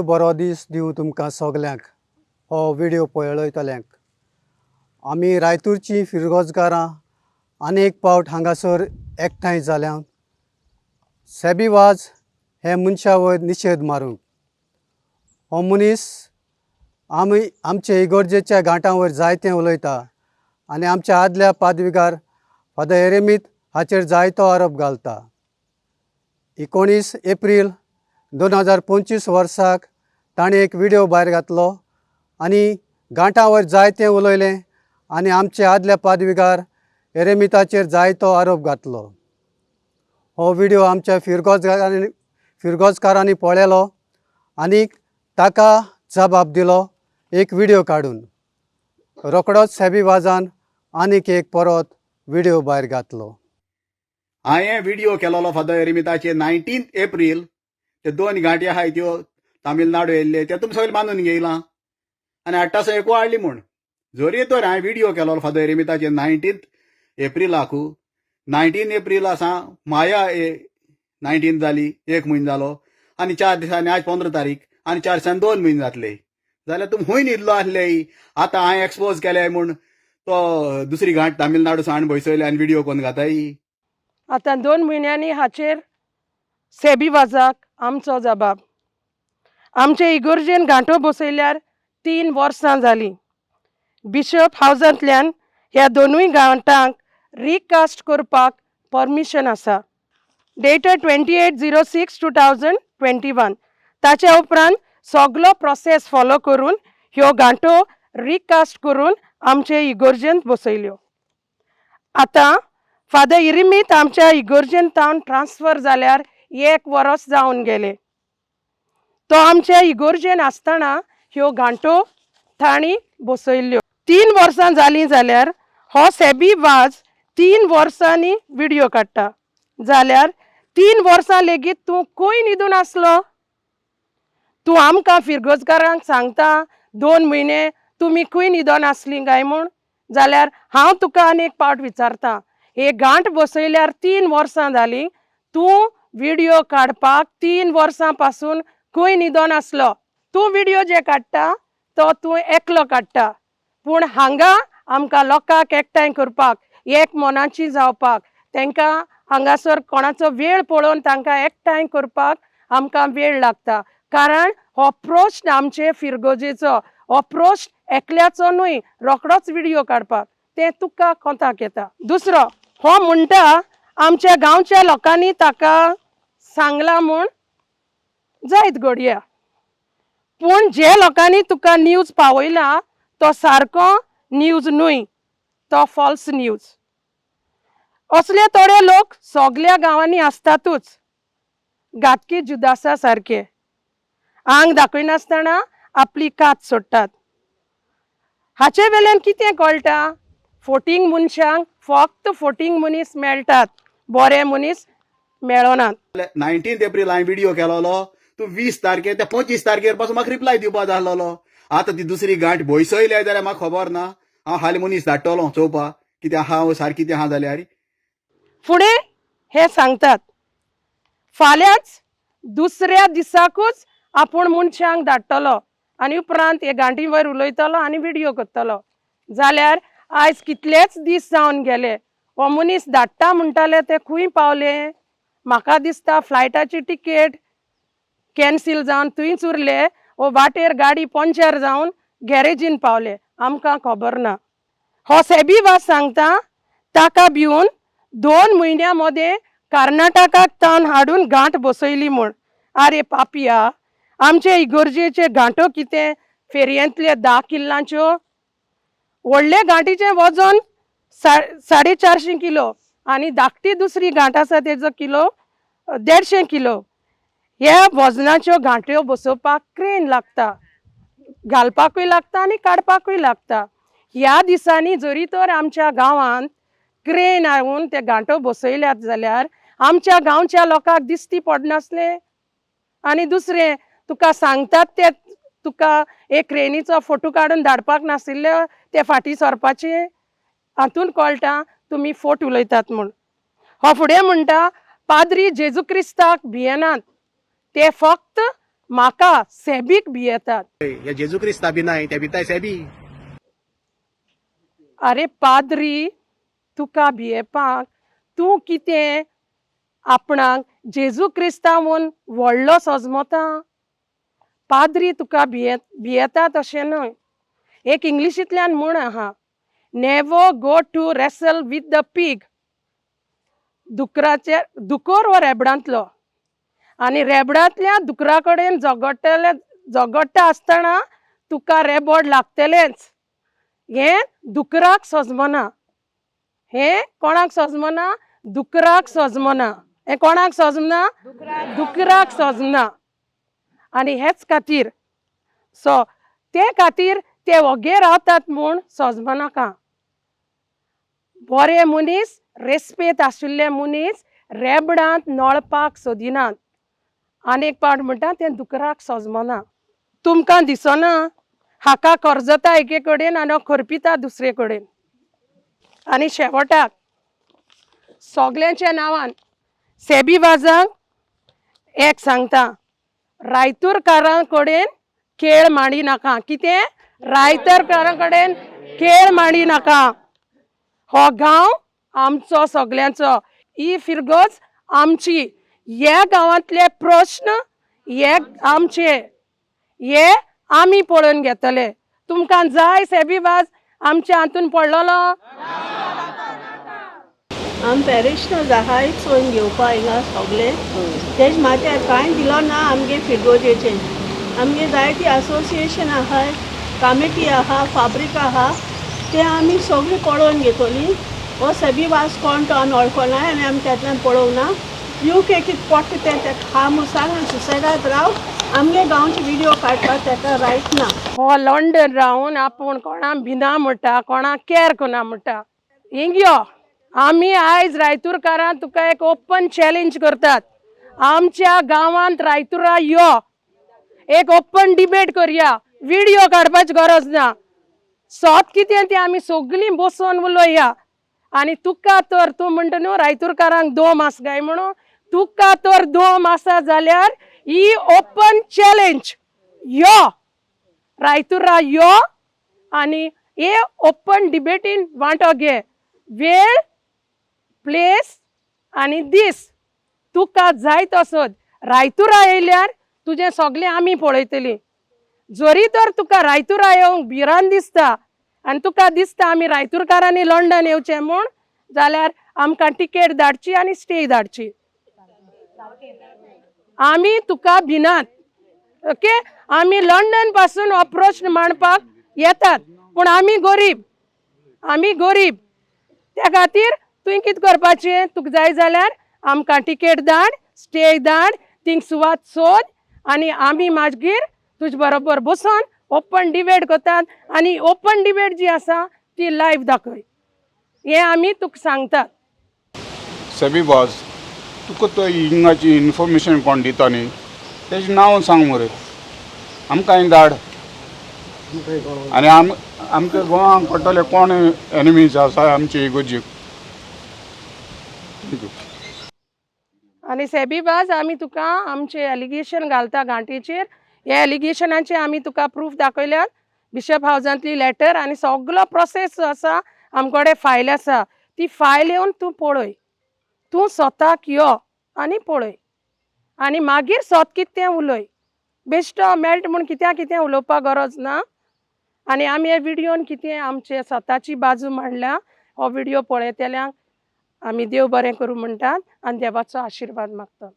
बरो दीस दिवं तुमकां सगल्यांक हो विडियो पळयतल्यांक. आमी रायतूरची फिरगोजकारां आनी एक पावट हांगासर एकठांय जाल्या सॅबी वाज हे मनशा वयर निशेध मारूंक. हो मनीस आमी आमचे इगर्जेच्या घांटां वयर जायतें उलयता आनी आमच्या आदल्या पादविगार फादर एरेमीत हाचेर जायतो आरोप घालता. 19 एप्रील 2025 वर्साक ताणें एक विडियो भायर घातलो आनी घांटां वयर जायतें उलयलें आनी आमचे आदल्या पादविगार एरेमिताचेर जायतो आरोप घातलो. हो विडियो आमच्या फिरगोजकारांनी पळयलो आनी ताका जबाब दिलो एक विडियो काडून. रोकडोच सॅबी वाजान आनीक एक परत विडियो भायर घातलो. हांवें व्हिडिओ केलोलो फादर एरिमिताचे 19 एप्रील. ते दोन गांठी आहाय त्यो तामिळनाडू येयल्ले ते तुमी सगळे मानून घेयलां आनी हाडटा एकू हाडली म्हूण. जरी तर हांवें व्हिडिओ केलोलो फादर एरिमिताचे 19 एप्रिलाकू, 19 एप्रील आसा माया 19 जाली, एक म्हयनो जालो आनी 4 दिसांनी आज 15 तारीख आनी 4 दिसांनी 2 म्हयने जातले. जाल्यार तुमी खंय न्हिदलो आसले? आतां हांवें एक्सपोज केले म्हूण तो दुसरी घांट तामिळनाडू सावन बसयले आनी व्हिडिओ कोन्न घाताय. आतां 2 म्हयन्यांनी हाचेर सेबी वाजाक आमचो जबाब. आमचे इगर्जेन घांटो बसयल्यार 3 वर्सां जालीं. बिशप हावजांतल्यान ह्या दोनूय घांटांक रिकास्ट करपाक परमिशन आसा. डेटेड 28/06/2021. ताच्या उपरांत सगलो प्रोसेस फॉलो करून ह्यो घांटो रिकास्ट करून आमचे इगर्जेंत बसयल्यो. आतां फादर इरिमीत आमच्या इगर्जेन तावन ट्रान्सफर जाल्यार 1 वरस जावन गेलें. तो आमच्या इगर्जेन आसतना ह्यो घांटो तांणी बसयल्ल्यो. 3 वर्सां जालीं जाल्यार हो सॅबी वाज 3 वर्सांनी विडियो काडटा जाल्यार 3 वर्सां लेगीत तूं खंय न्हिदून आसलो? तूं आमकां फिरगोजकारांक सांगता 2 म्हयने तुमी खंय न्हिदोन आसलीं काय म्हूण, जाल्यार हांव तुका आनी एक पावट विचारता, हे घांट बसयल्यार 3 वर्सां जालीं, तूं विडियो काडपाक 3 वर्सां पासून खंय न्हिदोन आसलो? तूं विडियो जे काडटा तो तूं एकलो काडटा, पूण हांगा आमकां लोकांक एकठांय करपाक, एक मनाची जावपाक, तांकां हांगासर कोणाचो वेळ पळोवन तांकां एकठांय करपाक आमकां वेळ लागता. कारण हो प्रश्न आमचे फिरगोजेचो, हो प्रश्न एकल्याचो न्हय रोखडोच विडियो काडपाक तें तुका कोंताक येता. दुसरो हो म्हणटा आमच्या गांवच्या लोकांनी ताका सांगलां म्हूण जायत घडया, पूण जे लोकांनी तुका न्यूज पावयला तो सारको न्यूज न्हय, तो फॉल्स न्यूज. असले थोडे लोक सगल्या गांवांनी आसतातूच, घातकी जुदासा सारके आंग दाखयनासतना आपली कात सोडटात. हाचे वेल्यान कितें कळटा? फोटींग मनशांक फक्त फोटींग मनीस मेळटात, बरे मनीस मेळनात. 19 एप्रील हांवें व्हिडिओ केलोलो, तूं 20 तारखेर त्या 25 तारखेर पासून म्हाका रिप्लाय दिवपा जाय आसलोलो. आतां ती दुसरी गांठ बसयल्या जाल्यार म्हाका खबर ना. हांव हालीं मनीस धाडटलो चोवपा कितें आहा सारकी कितें आहा जाल्यार. फुडें हे सांगतात फाल्यांच दुसऱ्या दिसाकूच आपूण मनशांक धाडटलो आनी उपरांत हे गांठी वयर उलयतलो आनी विडियो करतलो. जाल्यार आयज कितलेच दीस जावन गेले, हो मनीस धाडटा म्हणटाले ते खंय पावले? म्हाका दिसता फ्लायटाची टिकेट कॅन्सील जावन थंयच उरले वो वाटेर गाडी पंक्चर जावन गॅरेजीन पावले, आमकां खबर ना. हो सेबी वाज सांगता ताका भिवन 2 म्हयन्या मदें कर्नाटकाक तावन हाडून गांठ बसयली म्हूण. आरे पापया, आमचे इगर्जेचे गांठो कितें फेरयेंतले 10 किल्लांच्यो? व्हडले गांठीचें वजन 450 किलो आनी धाकटी दुसरी गांठ आसा तेजो किलो 150 किलो. ह्या वजनाच्यो गांठयो बसोवपाक क्रेन लागता, घालपाकूय लागता आनी काडपाकूय लागता. ह्या दिसांनी जरी तर आमच्या गांवांत क्रेन हाडून ते गांठो बसयल्यात जाल्यार आमच्या गांवच्या लोकांक दिसती पडनासलें. आनी दुसरें तुका सांगतात ते तुका एक क्रेनीचो फोटो काडून धाडपाक नाशिल्ले ते फाटीं सरपाचे, हातून कळटा तुमी फोट उलयतात म्हूण. हो फुडें म्हणटा पाद्री जेजू क्रिस्ताक भियेनात, ते फक्त म्हाका सेबीक भियेतात. हे जेजू क्रिस्ता बी नाय, ते भिताय सेबी. अरे पाद्री, तुका भियेपाक तूं कितें आपणाक जेजू क्रिस्तांवून व्हडलो सजमता? पाद्री तुका भियेतात अशें न्हय. एक इंग्लिशींतल्यान म्हण आहा, never go to wrestle with the pig. दुकराचे दुकोर हो रेबडांतलो आनी रेबडांतल्या दुकरा कडेन झगडटले, झगडटा आसतना तुका रेबोड लागतलेंच. हें दुकराक सजमना. हें कोणाक सजमना? दुकराक सजमना. हें कोणाक सजमना? दुकराक सजमना. आनी हेच खातीर सो ते खातीर ते वोगे रावतात म्हूण सजमनाका. बरे मनीस, रेस्पेद आशिल्ले मनीस रेबडांत नोळपाक सोदिनात. आनी एक पावट म्हणटा तें दुकराक सजमना. तुमकां दिसना हाका करजता एके कडेन आनी हो खरपिता दुसरे कडेन. आनी शेवटाक सगल्यांच्या नांवान सेबी वाजांक एक सांगता, रायतूरकारां कडेन खेळ मांडी नाका. कितें? रायतूरकारां कडेन खेळ मांडी नाका. हो गांव आमचो सगल्यांचो, ही फिरगज आमची. ह्या गांवांतले प्रश्न हे आमचे, हे आमी पळोवन घेतले. तुमकां जाय सेबी वाज आमच्या हातून पडलेलो? आम पॅरिशनर्स आहाय चोवन घेवपा हिंगा सोगले. तेज माथ्यार कांय दिलो ना आमगे फिरगोजेचें. आमगे जायती असोसिएशन आहाय, कामेटी आहा, फाब्रीक आहा, ते आमी सगळीं पळोवन घेतोली. हो सेबी वास कोण तो आमी वळखोनाय आनी आमी तातूंतल्यान पळोवना. You के कितें पडटा तें तेका खा म्हूण सांग आनी सुसेगाद राव. आमगे गांवचे विडियो काडपाक तेका रायट ना. हो लंडन रावन आपूण कोणाक भिना म्हणटा, कोणाक कॅर करना म्हणटा. हिंग यो, आमी आयज रायतूरकारां तुका एक ओपन चॅलेंज करतात. आमच्या गांवांत रायतुरा यो, एक ओपन डिबेट करया. विडियो काडपाची गरज ना. सोत कितें तें आमी सगळीं बसोन उलोवया. आनी तुका तर तूं म्हणटा न्हू रायतूरकारांक दोम आसा काय म्हणून, तुका तर दोम आसा जाल्यार ही ओपन चॅलेंज, यो रायतुरा यो आनी हे ओपन डिबेटीन वांटो घे. वेळ, प्लेस आनी दीस तुका जाय तसोच. रायतुरा येयल्यार तुजें सगळें आमी पळयतलीं. जरी तर तुका रायतुरा येवंक भिरांत दिसता आनी तुका दिसता आमी रायतूरकारांनी लंडन येवचें म्हूण, जाल्यार आमकां टिकेट धाडची आनी स्टे धाडची. आमी तुका भिनात, ओके? आमी लंडन पासून हो प्रश्न मांडपाक येतात, पूण आमी गरीब, आमी गरीब. त्या खातीर तुवें कितें करपाचें, तुका जाय जाल्यार आमकां टिकेट धाड, स्टे धाड, थिंग सुवात सोद आनी आमी मागीर तुजे बरोबर बसोन ओपन डिबेट करतात आनी ओपन डिबेट जी आसा ती लायव्ह दाखय, हें आमी तुका सांगतात. सेबी वाज, तुका तो हिंगाची इन्फॉर्मेशन कोण दिता न्ही, तेजें नांव सांग मरे. आमकां हिंग धाड आनी आमकां गोवांक कळटलें कोण एनिमीज आसा आमचे इगोर्जीक. Thank you. आनी सेबी वाज, आमी तुका आमचे एलिगेशन घालता घांटीचेर. हे एलिगेशनाचे आमी तुका प्रूफ दाखयल्यात, बिशप हावजांतली लेटर आनी सगलो प्रोसेस जो आसा आमकडे फायल आसा, ती फायल येवन तूं पळय. तूं स्वताक यो आनी पळय आनी मागीर स्वत कितें तें उलय. बेश्टो मेळटा म्हूण कित्याक कितें उलोवपाक गरज ना. आनी आमी हे विडियोन कितें आमचे स्वताची बाजू मांडल्या. हो विडियो पळयतल्यांक आमी देव बरें करूं म्हणटात आनी देवाचो आशिर्वाद मागतात.